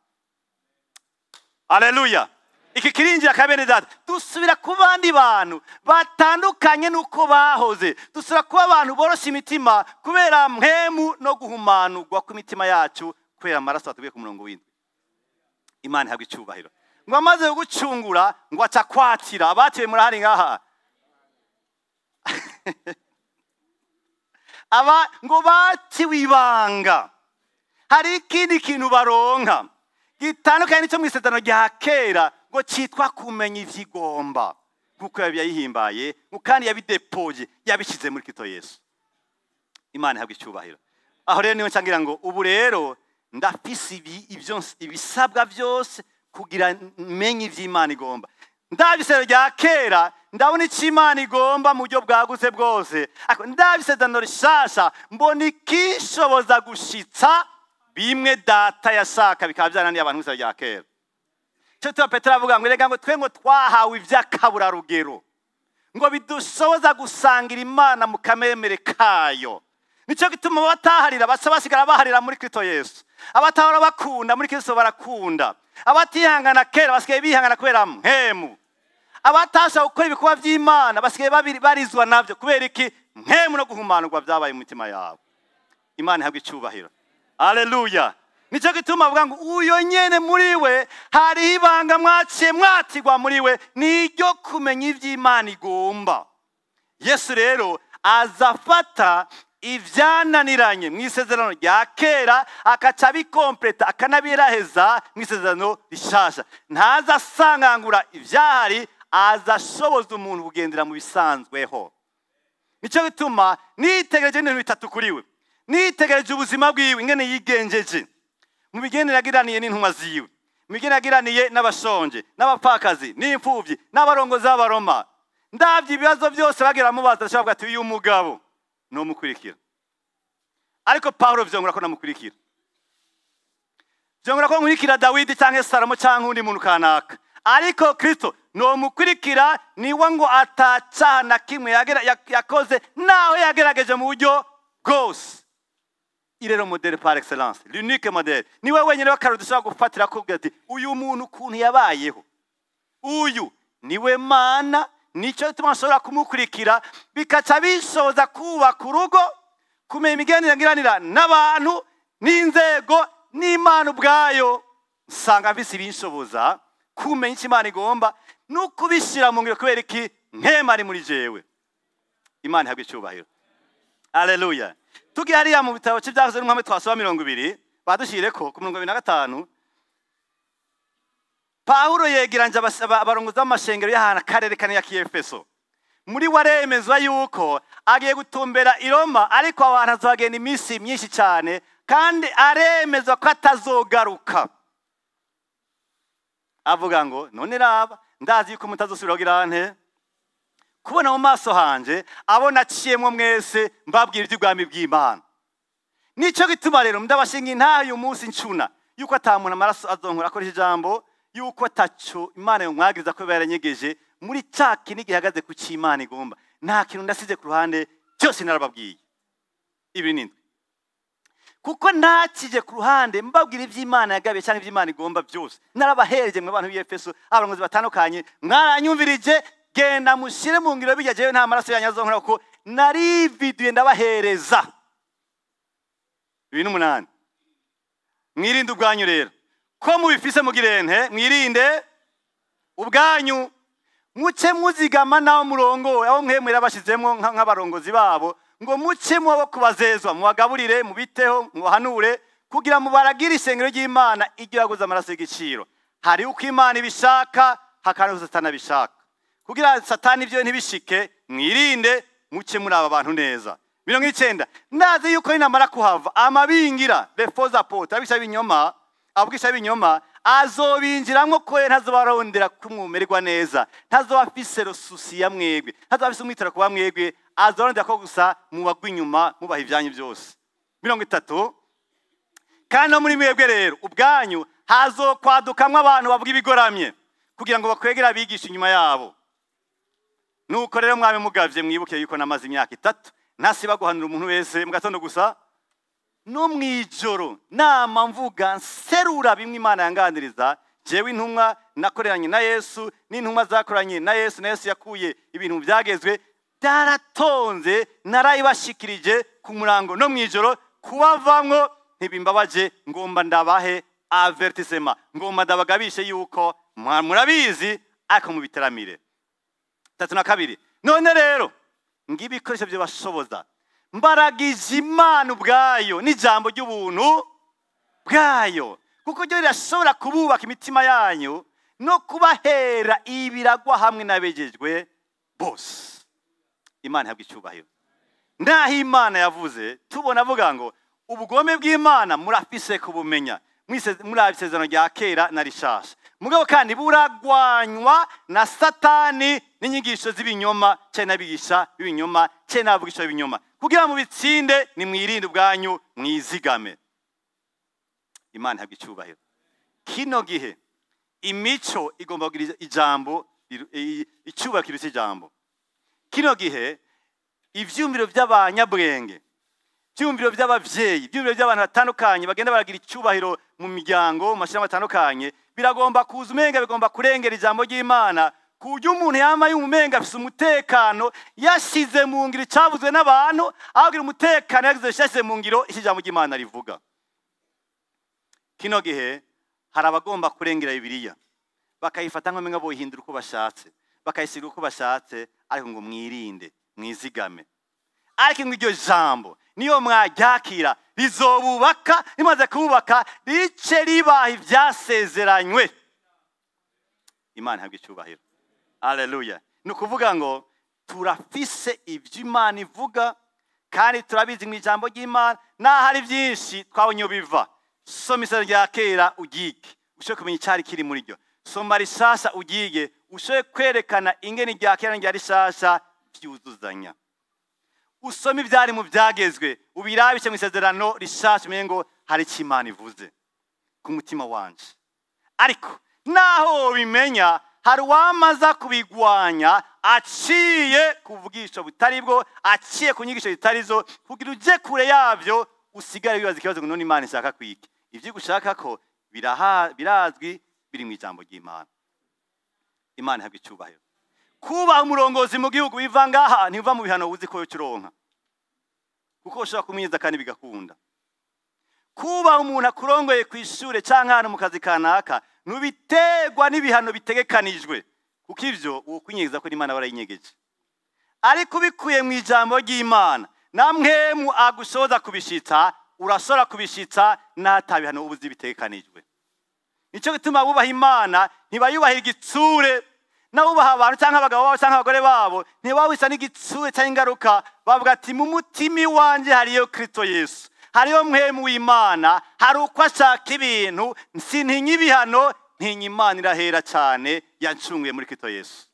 Aleluya. Iki kirinjira kabene data, dusubira ku bandi bantu batandukanye nuko bahoze. Dusubira kuba abantu boroshe imitima kubera mpemu no guhumanurwa kw'imitima yacu kubera amaraso atubwiye ku murongo w'indwi. Imana ihabwa icyubahiro. Ngo amaze gucungura ngo aca kwatira abatiwe. Murahari ngaha? Aba ngo batiwe ibanga. Hari ikindi kintu baronka gitandukanye n'icyo mu isezerano rya kera, ngo cyitwa kumenya ivyigomba, kuko yabihimbaye kandi yabidepoje, yabishyize muri Kristo Yesu. Imana ihabwa icyubahiro. Aho rero niyo ncangira ngo ubu rero ndafise ibyo ibisabwa byose kugira menye ivy'Imana igomba. Ndabisezerano rya kera ndabona icyo Imana igomba mu buryo bwagutse bwose, ariko ndabisezerano rishasha mbona ikishoboza gushitsa bimwe data yashaka bikaba byarananiye abantu mu rya kera. Cyo tuba Petero avuga ngo rega ngo twe ngo twahawe iby'akaburarugero ngo bidushoboza gusangira Imana mu kamemere kayo. Nicyo gituma abataharira basa basigara baharira muri Kristo Yesu. Abatahora bakunda muri Kristo barakunda. Abatihangana kera basigaye bihangana kubera mpemu. Abatasha gukora ibikorwa by'Imana basigaye barizwa navyo. Kubera iki? Mpemu no guhumanurwa byabaye mu mitima yabo. Imana ihabwa icyubahiro. Aleluya. Nicyo gituma avuga ngo uyo nyene muri we hari ibanga mwaciye mwatigwa muri we, niryo kumenya ivy'Imana igomba. Yesu rero azafata ibyananiranye mu isezerano rya kera akaca bikompleta akanabiraheza mu isezerano rishasha. Ntaza asangangura ivyahari, azashoboza umuntu kugendera mu bisanzweho. Nicyo gituma nitegereje ibintu bitatu kuri we. Nitegereje ubuzima bwiwe ingene yigenjeje, mu migenderanire yagiraniye n'intumwa ziwe, mu migenderanire yagiraniye n'abashonje, n'abapfakazi, n'imfuvyi, n'abarongozi b'Abaroma. Ndavye ibibazo byose bagira mubaza, ashobora kuvuga ati uyu mugabo nomukurikira. Ariko Pawulo vyongera ko namukurikira, vyongera ko nkurikira Dawidi canke Salomo canke undi muntu kanaka, ariko Kristo nomukurikira. Niwe ngo atacaha na kimwe yakoze, naho yagerageje mu buryo bwose. Il est le modèle par excellence, l'unique modèle. Niwe wenyine w'akarorero dushobora gufatira ko ati uyu muntu ukuntu yabayeho, uyu niwe Mana, nicyo gituma nshobora kumukurikira, bikaca bishoboza kubaka urugo, kumenya imigenderanire n'abantu, n'inzego, n'Imana ubwayo. Nsanga mfise ibinshoboza kumenya icyo Imana igomba no kubishyira mu ngiro. Kubera iki? Mpwemu ari muri jewe. Imana ihabwe icyubahiro. Aleluya. Tugiye hariya mu bitabo cy'Ibyakozwe n'Intumwa, twasoma 20, badushyire ko ku 25, Pawulo yegeranje abarongozi b'amashengero y'ahantu akarere kane ya Efeso. Muri waremezwa yuko agiye gutumbera i Roma, ariko aho hantu azogenda iminsi myinshi cyane, kandi aremezwa ko atazogaruka. Avuga ngo: "None raba, ndazi yuko mutazosubira kugira nte kubona mu maso hanje, abo naciyemwo mwese mbabwira iby'ubwami bw'Imana. Nico gituma rero ndabashinga intahe uyu munsi ncuna yuko ata muntu amaraso azonkora akoresha ijambo yuko ataco Imana yomwagiriza ko yaranyegeje muri ca kintu gihagaze ku c'Imana igomba. Nta kintu ndasize ku ruhande, cyose narababwiye." 27. Kuko ntakije ku ruhande mbabwira iby'Imana yagabiye cyangwa iby'Imana igomba, byose narabahereje mwe bantu b'Efeso, abarongozi batandukanye, mwaranyumvirije. Genda mushyire mu ngiro bijya, jewe nta maraso yanyu azonkora, kuko narividuye ndabahereza. 28. Mwirinde ubwanyu rero ko mubifise, mugirente mwirinde ubwanyu, muce muzigama n'abo murongo, abo mwe mwirabashizemo nk'abarongozi babo, ngo muce mubo kubazezwa, mubagaburire, mubiteho, mubahanure, kugira mubaragire isengero ry'Imana iryo yaguze amaraso y'igiciro. Hari uko Imana ibishaka, hakaba n'uko Satani abishaka. Kugira Satani ibyo ntibishike, mwirinde, muce muri aba bantu neza. 90. Ndazi yuko ninamara kuhava, amabingira, les faux apôtres, abigisha b'ibinyoma, abigisha b'ibinyoma azobinjiramwo, ko ye ntazobarondera kumwumererwa neza, ntazoba afise le souci ya mwebwe, ntazoba afise umwitero kuba mwebwe, azorondera ko gusa mubagwa inyuma, mubaha ibyanyu byose. 30. Kandi no muri mwebwe rero ubwanyu hazokwadukamwo abantu bavuga ibigoramye, kugira ngo bakwegere abigisha inyuma yabo. Nuko rero mwame mugavye, mwibuke yuko namaze imyaka 3 ntasiba guhanura umuntu wese mu gatondo gusa no mwijoro, nama mvuga nserura bimwe Imana yanganiriza jewe intumwa nakoreranye na Yesu, n'intumwa zakoranye na Yesu, na Yesu yakuye ibintu byagezwe byaratonze, narayibashikirije ku murango no mwijoro. Kubavamwo ntibimbabaje, ngomba ndabahe avertissement, ngomba ndabagabishe yuko murabizi, ariko mubiteramire. 32. None rero ngibi ibikoresho byobashoboza, mbaragije Imana ubwayo n'ijambo ry'ubuntu bwayo, kuko ryo rirashobora kububaka imitima yanyu no kubahera ibiragwa hamwe n'abejejwe bose. Imana ihabwa icyubahiro. Naho Imana yavuze, tubona avuga ngo ubugome bw'Imana murafise kubumenya muri isezerano rya kera na rishasha, mugabo kandi buragwanywa na Satani n'inyigisho z'ibinyoma cyane, n'abigisha b'ibinyoma cyane, n'abavugisha b'ibinyoma. Kugira mu bitsinde, nimwirinde ubwanyu, mwizigame. Imana ihabwa icyubahiro. Kino gihe imico igomba kugira ijambo, icyubahiro cy'ijambo. Kino gihe ivyumviro by'abanyabwenge, ivyumviro by'abavyeyi, ivyumviro by'abantu batandukanye bagenda baragira icyubahiro mu miryango, mu mashyirahamwe atandukanye, biragomba kuza umenga bigomba kurengera ijambo ry'Imana, ku buryo umuntu yama yumva umenga afise umutekano yashize mu ngiro icavuzwe n'abantu, aho kugira umutekano yagize yashyize mu ngiro icyo ijambo ry'Imana rivuga. Kino gihe hari abagomba kurengera Bibiliya, bakayifata nk'umenga boyihindura uko bashatse, bakayisiga uko bashatse. Ariko ngo mwirinde, mwizigame. Ariko ngo iryo jambo niyo mwaryakira rizobubaka, rimaze kubaka rice ribaha ibyasezeranywe. Imana ihabwa icyubahiro. Aleluya. Ni ukuvuga ngo Turafise ibyo Imana ivuga kandi turabizi mu ijambo ry'Imana, naho ari byinshi twabonye biva. Soma isezerano rya kera ugige, ushobore kumenya icyari kiri muri ryo. Soma rishasha ugige, ushobore kwerekana ingene rya kera n'irya rishasha byuzuzanya. Usome ibyari mu byagezwe, ubirabishe mu isezerano rishasha, umenye ngo hari icyo Imana ivuze ku mutima wanje. Ariko naho ubimenya, hari uwamaza kubigwanya aciye ku bwisho butari bwo, aciye ku nyigisho zitari zo, kugira uje kure yabyo, usigare wibaza ikibazo ngo none Imana ishaka kwiki. Ibyo igushaka ko birazwi, biri mu ijambo ry'Imana. Imana ihabwa icyubahiro. Kuba umurongozi mu gihugu biva ngaha, ntibiva mu bihano uzi ko uronka, kuko ushobora kumwiza kandi bigakunda. Kuba umuntu akurongoye ku ishure canke ahantu mu kazi kanaka, ntubiterwa n'ibihano bitegekanijwe, kuko ivyo wokwinyegeza ko Imana barayinyegeje. Ariko ubikuye mu ijambo ry'Imana, namwemu agushoboza kubishitsa, urashobora kubishitsa n'atabihano ubuzi bitegekanijwe. Nico gituma bubaha Imana ntibayubahira igitsure, n'abubaha abantu canke abagabo babo canke abagore babo ntibawisa n'igitsure canke ingaruka. Bavuga ati mu mutima iwanje hariyo Kristo Yesu, hariyo mwemu w'Imana, hari uko ashaka ibintu, sintinya ibihano, ntinya Imana irahera cyane yancunguye muri Kristo Yesu.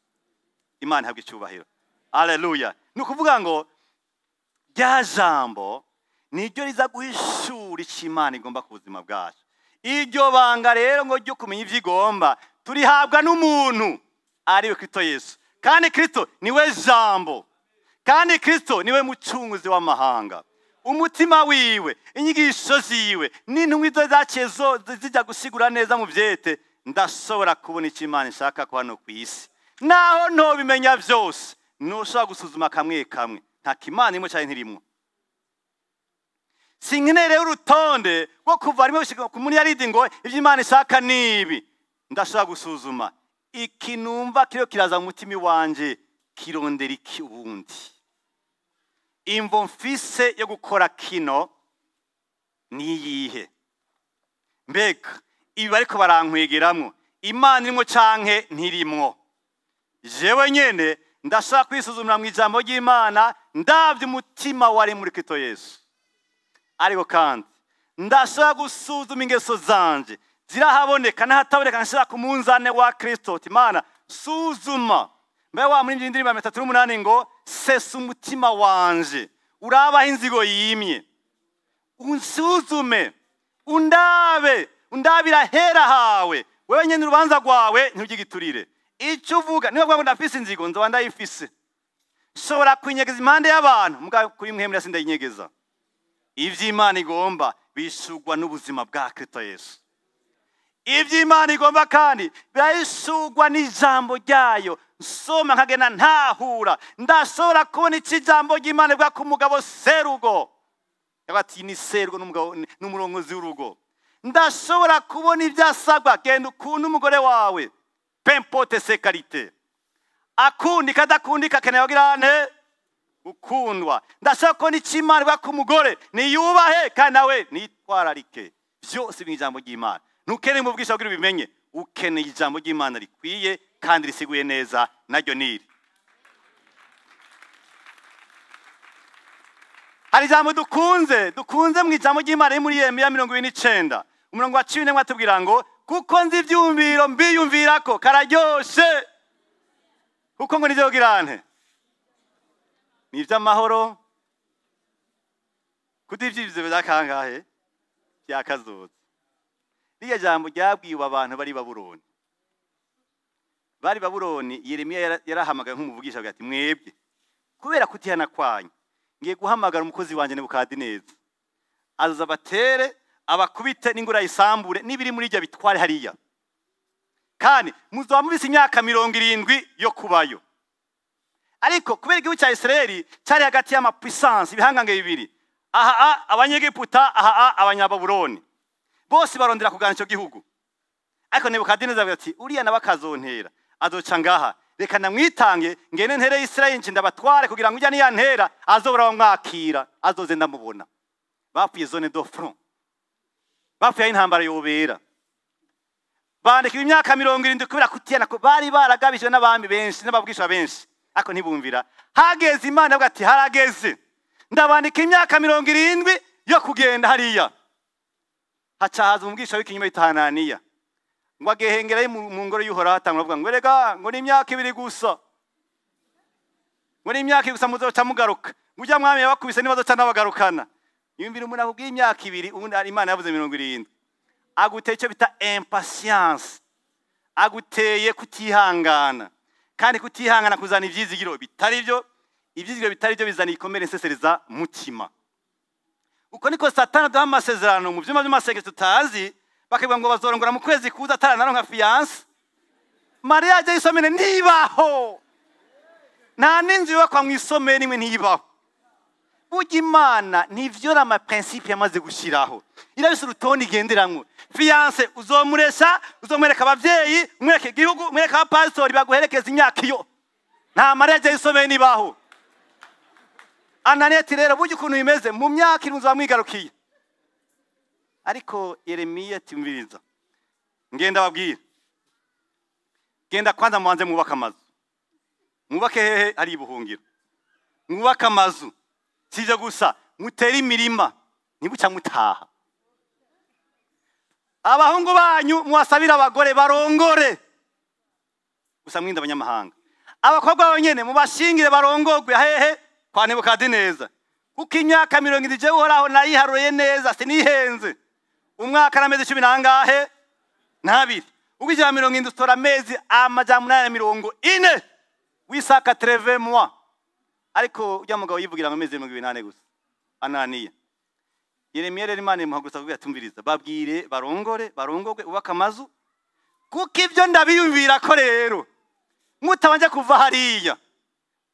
Imana ihabwa icyubahiro. Haleluya. Ni ukuvuga ngo rya jambo niryo riza guhishura icyo Imana igomba ku buzima bwacu. Iryo banga rero ngo ryo kumenya ivyo igomba turihabwa n'umuntu ariwe Kristo Yesu. Kandi Kristo niwe jambo, kandi Kristo niwe mucunguzi w'amahanga. Umutima wiwe, inyigisho ziwe n'intumwa izo zaciye zijya gusigura neza mu byete, ndashobora kubona icyo Imana ishaka ko hano ku isi. Naho ntobimenya byose, ntushobora gusuzuma kamwe kamwe, nta Imana imwe cyane ntirimwo. Sinkeneye rero urutonde rwo kuva rimwe gushika ku muniyaridi ngo ibyo Imana ishaka nibi. Ndashobora gusuzuma iki numva kiriyo kiraza mu mutima wanje, kirondera iki ubundi. Imvo mfise yo gukora kino niyihe? Mbega ibi bariko barankwegeramwo, Imana irimwo canke ntirimwo? Jewe nyene ndashaka kwisuzumira mu ijambo ry'Imana, ndavye umutima wari muri Kristo Yesu. Ariko kandi ndashaka gusuzuma ingeso zanje, zirahaboneka n'ahataboneka, nshira ku munzane wa Kristo. Imana suzuma. Mbe wa muri indirimbo ya 38 ngo sesa umutima wanje, urabaho inzigo yimye, unsuzume, undabe, undabira hera hawe, wewe nyene urubanza rwawe ntugigiturire. Icyo uvuga niba ngo ndafise inzigo, nzoba ndayifise. Nshobora kwinyegeza impande y'abantu, muga kuri mwemera sindayinyegeza. Ivyo Imana igomba bishugwa n'ubuzima bwa Kristo Yesu. Ivyo Imana igomba kandi birahishurwa n'ijambo ryayo. Nsoma nkagenda ntahura, ndashobora kubona iki jambo ry'Imana rivuga ku mugabo serugo. Ati ni serugo n'umugabo n'umurongozi w'urugo. Ndashobora kubona ibyo asabwa, genda ukunde umugore wawe, peu importe ses qualités. Akundika adakundika, akeneye kugira ante gukundwa. Ndashobora kubona icyo Imana ivuga ku mugore, niyubahe kandi nawe nitwararike. Byose mu ijambo ry'Imana. Ntukeneye umubwisha kugira ubimenye, ukeneye ijambo ry'Imana rikwiye kandi risiguye neza, naryo niri. Hari ijambo dukunze mu ijambo ry'Imana riri muri Yeremiya 29, umurongo wa 11 atubwira ngo kuko nzi ibyumviro mbiyumvirako kararyoshe, kuko ngo nivyo kugira ni iby'amahoro, kuko iby'ibyo byakangahe byakazoza. Riya jambo ryabwiwe abantu bari Babuloni. Bari Babuloni, Yeremiya yarahamagaye nk'umuvugisha avuga ati mwebwe kubera kutihana kwanyu ngiye guhamagara umukozi wanje Nebukadineza, aza abatere abakubite n'ingura yisambure n'ibiri muri iryo bitware hariya, kandi muzoba mubise imyaka 70 yo kubayo. Ariko kubera igihugu cya Isirayeli cyari hagati y'amapuissance ibihangange bibiri, aha abanyegiputa, aha abanyababuloni, bose barondera kugana ico gihugu. Ariko Nebukadineza avuga ati uriya nawe akazontera, azoca ngaha, reka namwitange ngene ntere Isirayeli nje ndabatware, kugira ngo ujya niyantera azobora bamwakira, azoze ndamubona. Bapfuye zone de front, bapfuye intambara yobera. Bandika imyaka 70 kubera kutiyana ko bari baragabijwe n'abami benshi n'ababwisha benshi. Ariko ntibumvira. Hageze Imana avuga ati harageze. Ndabandika imyaka 70 yo kugenda hariya. Haca haza umubwisha w'ikinyoma yitwa Hananiya. Ngo agehengerayo mu ngoro y'Uhoraho atangura avuga ngo erega ngo ni imyaka 2 gusa. Ngo ni imyaka 2 gusa muzoca mugaruka. Ngo ujya mwami yabakubise nibazoca nabagarukana. Yumvira umuntu akubwiye imyaka 2 ubundi Imana yavuze 70. Aguteye icyo bita impatience. Aguteye kutihangana. Kandi kutihangana kuzana ivyizigiro bitari byo. Ivyizigiro bitari byo bizana ikomere nsesereza mutima. Uko niko Satani aduha amasezerano mu vyuma by'amasengesho tutazi, bakavuga ngo bazorongora mu kwezi kuza ataranaronka fiance. Mariage y'isomene ntibaho. Nta n'inzu yubakwa mu isomene imwe ntibaho. Burya Imana ntivyora ama principe yamaze gushiraho. Irabise urutonde igenderamwo. Fiance uzomuresha, uzomwereka abavyeyi, umwereke igihugu, umwereke abapasitori baguherekeza imyaka iyo. Nta mariage y'isomene ibaho. Ananiya ati rero burya ukuntu bimeze mu myaka irindwi uzamwigarukiye. Ariko Yeremiya ati umviriza. Ngenda babwira. Genda kwanza mubanze mwubake amazu. Mwubake hehe ari ibuhungiro. Mwubake amazu. Sivyo gusa mutere imirima ntibuca mutaha. Abahungu banyu muwasabira abagore barongore. Gusa mwinda abanyamahanga. Abakobwa bonyene mubashingire barongogwe hehe kwa Nebukadineza. Kuko imyaka 70 je Uhoraho nayiharuye neza sinihenze. Umwaka n'amezi 10 nangahe? Nabiri. Ubwo 70 utora amezi 840. Wisaka 13 mois. Ariko ujya mugabo yivugira ngo amezi 28 gusa. Ananiya. Yeremiya rero Imana imuhagurutsa kugira tumviriza. Babwire barongore, barongogwe ubaka amazu. Kuko ibyo ndabiyumvira ko rero mutabanje kuva hariya.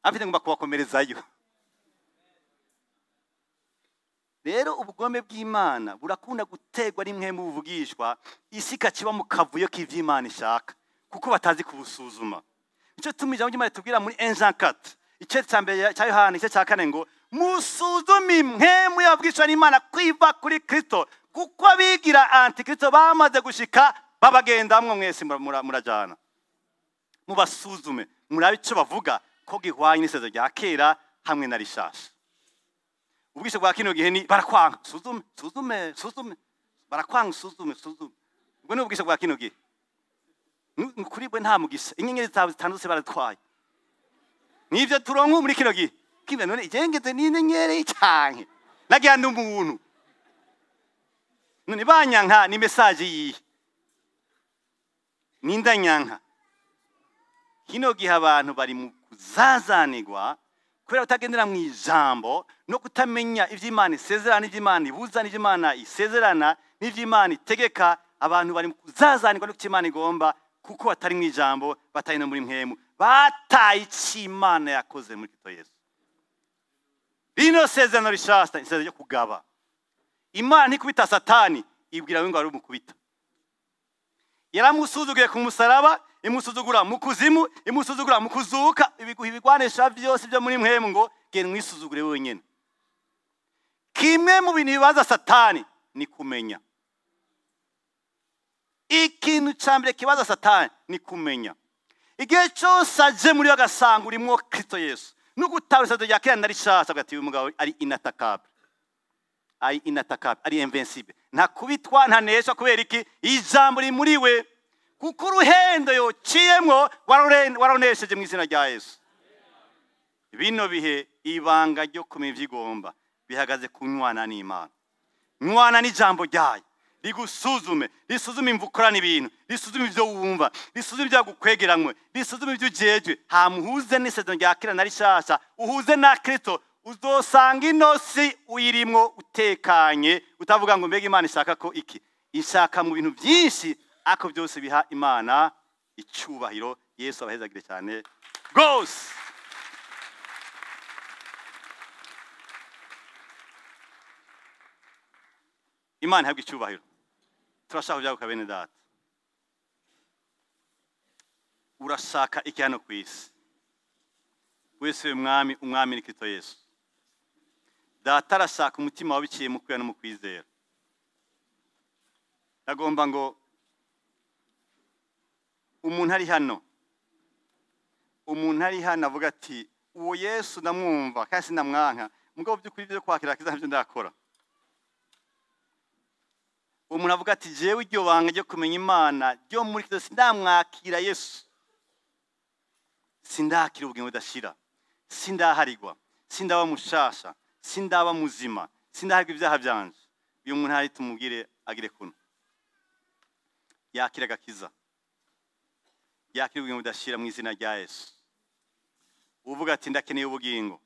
Afite ngomba kubakomerezayo. Rero ubugome bw'Imana burakunda gutegwa rimwe mu buvugishwa, isi ikakiba mu kavuyo k'ivy'Imana ishaka kuko batazi kubusuzuma. Nico tuma ijambo ry'Imana tubwira muri 1 Jean 4, igice cya mbere cya Yohana igice cya 4 ngo musuzume mwemwe yabwishwa n'Imana kwiva kuri Kristo, kuko abigira antikristo bamaze gushika babagendamwo mwese murajana. Mubasuzume murabe ico bavuga ko gihwanye n'isezerano rya kera hamwe na rishasha. Ubwisho bwa kino gihe ni barakwanga suzume suzume suzume barakwanga suzume suzume. Ubwo ni ubwisho bwa kino gihe. Kuri bwe nta mugisha inyenyeri zawe zitandutse baratwaye. Nivyo turonka muri kino gihe. Kibe none igengeze n'inyenyeri canke nagira n'umuntu. None banyanka ni message yihe? Nindanyanka. Kino gihe abantu bari mu kuzazanirwa kubera kutagendera mu ijambo no kutamenya ivy'Imana isezerana, ivy'Imana ibuza, n'ivy'Imana isezerana, n'ivy'Imana itegeka. Abantu bari mu kuzazanirwa no kuko Imana igomba, kuko batari mu ijambo, batari no muri mpwemu, bataye ico Imana yakoze muri Kristo Yesu. Rino sezerano rishasha, isezerano ryo kugaba. Imana ntikubita Satani, ibwira we ngo ari umukubita. Yaramusuzuguye ku musaraba, imusuzugura mu kuzimu, imusuzugura mu kuzuka, ibigwanisha byose byo muri mpwemu ngo genda mwisuzugure wenyine. Kimwe mu bintu bibaza Satani ni kumenya. Ikintu ca mbere kibaza Satani ni kumenya. Igihe cyose aje muri agasanga urimwo Kristo Yesu, n'ugutahura isezerano rya kera na rishasha, avuga ati uyu mugabo ari inattaquable, ari inattaquable, ari invincible, ntakubitwa ntaneshwa. Kubera iki? Ijambo riri muri we. Kuko uruhendo yociyemwo waronesheje mu izina rya Yesu. Bino bihe ibanga ryo kumenya ivyigomba bihagaze kunywana n'Imana. Nywana n'ijambo ryayo rigusuzume, risuzume imvukora n'ibintu, risuzume ivyo wumva, risuzume ibyo gukwegeramwe, risuzume ibyo ujejwe. Hamuhuze n'isezerano rya kera na rishasha, uhuze na Kristo, uzosanga inosi uyirimwo utekanye, utavuga ngo mbega Imana ishaka ko iki. Ishaka mu bintu byinshi, ako byose biha Imana icyubahiro. Yesu abahezagire cyane gose. Imana ihabwe icyubahiro. Turashaka kubyaguka bene data. Urashaka iki hano ku isi? Wese umwami, umwami ni Kristo Yesu. Data arashaka umutima wabiciye mu kwera no mu kwizera. Agomba ngo umuntu ari hano, Umuntu ari hano avuga ati uwo Yesu ndamwumva kandi sinamwanka, mugabo by'ukuri byo kwakira agakiza ntabyo ndakora. Umuntu avuga ati jewe iryo banga ryo kumenya Imana ryo muri Kristo sindamwakira Yesu, sindakira ubugingo budashira, sindaharigwa, sindaba mushasha, sindaba muzima, sindaharigwa ibyaha byanje. Uyu muntu ari tumubwire agire kuno yakira agakiza, yakira ubugingo budashira mu izina rya Yesu. Uvuga ati ndakeneye ubugingo,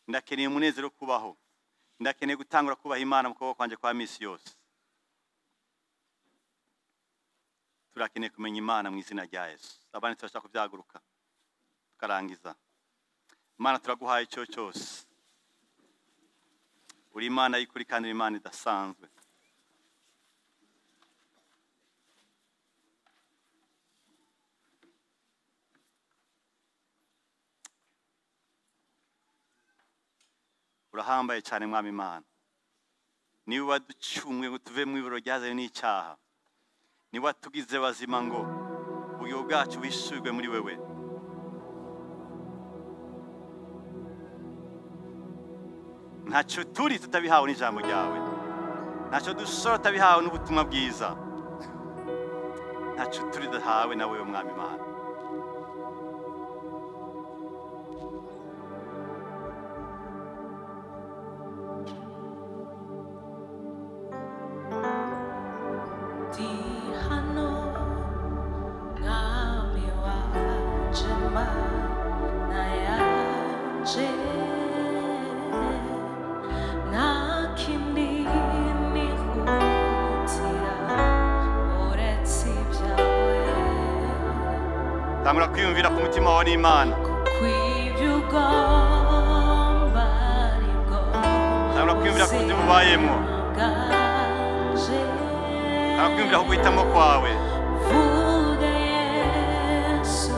ndakeneye umunezero wo kubaho, ndakeneye gutangura kubaha Imana mu kuboko kwanje kwa misi yose. Turakeneye kumenya Imana mu izina rya Yesu. Abandi turashaka kubyaguruka tukarangiza. Imana turaguhaye icyo cyose. Uri Imana y'ukuri kandi uri Imana idasanzwe. Urahambaye cyane Mwami Imana. Niwe waducunguye ngo tuve mu iburo ryazanywe n'icyaha. Niwe watugize bazima ngo ubugingo bwacu bwishyurwe muri wewe. Ntacyo turi tutabihawe n'ijambo ryawe, ntacyo dushobora tutabihawe n'ubutumwa bwiza, ntacyo turi tudahawe na wewe Mwami Imana. Ndi hano mwami wanje Mana yanje, nta kindi nihutira uretse ibyawe. Tangura kwiyumvira ku mutima wawe n'Imana. Kuko ibyo ugomba aribwo Tangura kwiyumvira ku buzima ubayemo. bwanje. Tangura kwiyumvira ku guhitamo kwawe. Vuga Yesu,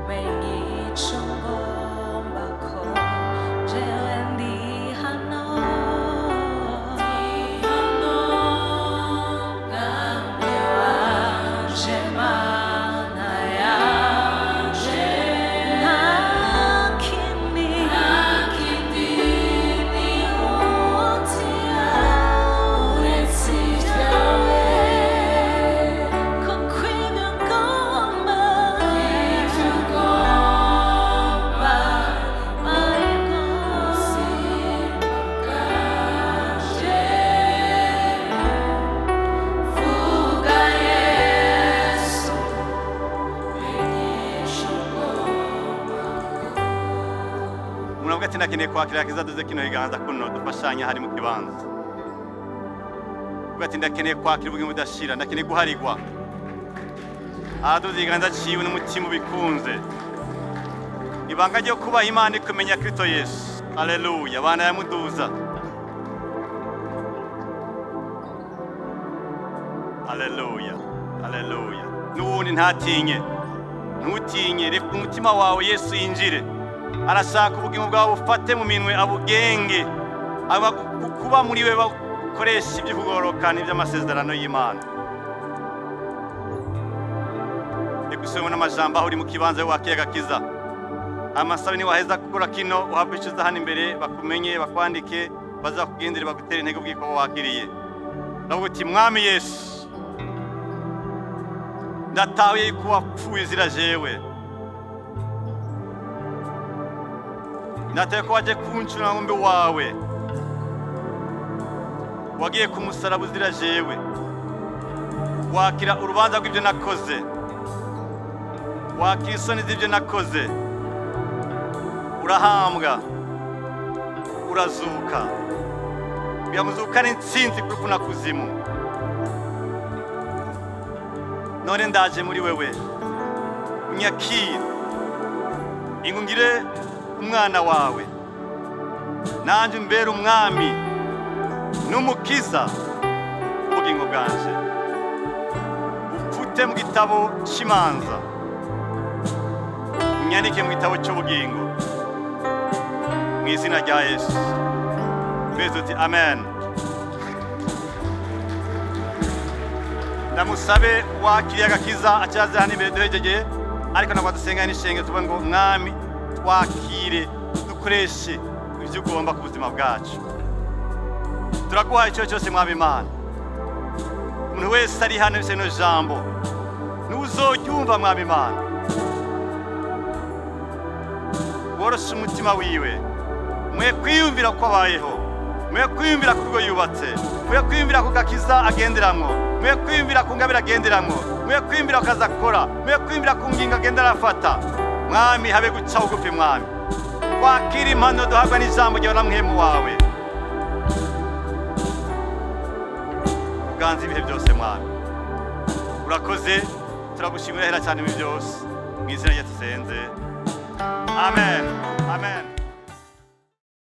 menye ico ngomba ko jewe ndi hano. Ndi hano, Mwami wanje, Mana yanje. Nta kindi nihutira uretse ibyawe. Kuko ibyo ugomba, aribwo buzima bwanje. Vuga Yesu, menye ico ugomba. Umuntu avuga ati ndakeneye kwakira agakiza, duze kino kiganza kuno dufashanye hari mu kibanza. Uvuga ati ndakeneye kwakira ubugingo budashira, ndakeneye guharigwa. Araduza ikiganza ciwe n'umutima ubikunze. Ibanga ryo kubaha Imana ikumenya Kristo Yesu. Haleluya, bana yamuduza. Haleluya, haleluya. N'uwundi ntatinye, ntutinye, reka umutima wawe Yesu yinjire. Arashaka ubugingo bwawe bufate mu minwe abugenge, aba kuba muri we bakoresha ibyo kugororoka n'iby'amasezerano y'Imana. Reka usubiremo n'amajambo aho uri mu kibanza wakiye agakiza. Amasabe niwaheza gukora kino uhave uca hano imbere bakumenye bakwandike bazakugendere bagutere intege ubwiko wakiriye. Uravuga uti Mwami Yesu, ndatahuye yuko wapfuye uzira jewe, ndatahuye ko waje kuncura ngombe wawe, wagiye ku musaraba uzira jewe, wakira urubanza rw'ibyo nakoze, wakira isoni z'ibyo nakoze, urahambwa, urazuka, biramuzuka n'intsinzi ku rupfu na kuzimu. None ndaje muri wewe, unyakire, ingungire umwana wawe, nanjye umbere umwami n'umukiza ubugingo bwanje, upfute mu gitabo cy'imanza, unyandike mu gitabo cy'ubugingo, mu izina rya Yesu. Twese tuti amen. Ndamusabe wakiriye agakiza acaze hano imbere duhegeye. Ariko ntabwo dusenga n'ishengero tuvuga ngo Mwami twakire, dukoreshe ibyo ugomba ku buzima bwacu. Turaguhaye icyo cyose Mwami Imana. Umuntu wese ari hano wese no jambo nuzoryumva Mwami Imana, woroshe umutima wiwe, mwe kwiyumvira ko abayeho, mwe kwiyumvira ku rwo yubatse, mwe kwiyumvira ku gakiza agenderamwo, mwe kwiyumvira ku ngabire agenderamwo, mwe kwiyumvira ku kazi akora, mwe kwiyumvira ku ngingo agenda arafata. Mwami habe guca bugufi Mwami, wakira impano duhabwa n'ijambo ryawe na mwemu wawe. Uganze ibihe byose Mwami, urakoze, turagushimira hera cyane muri byose, mu izina rya Yesu. Amen, amen.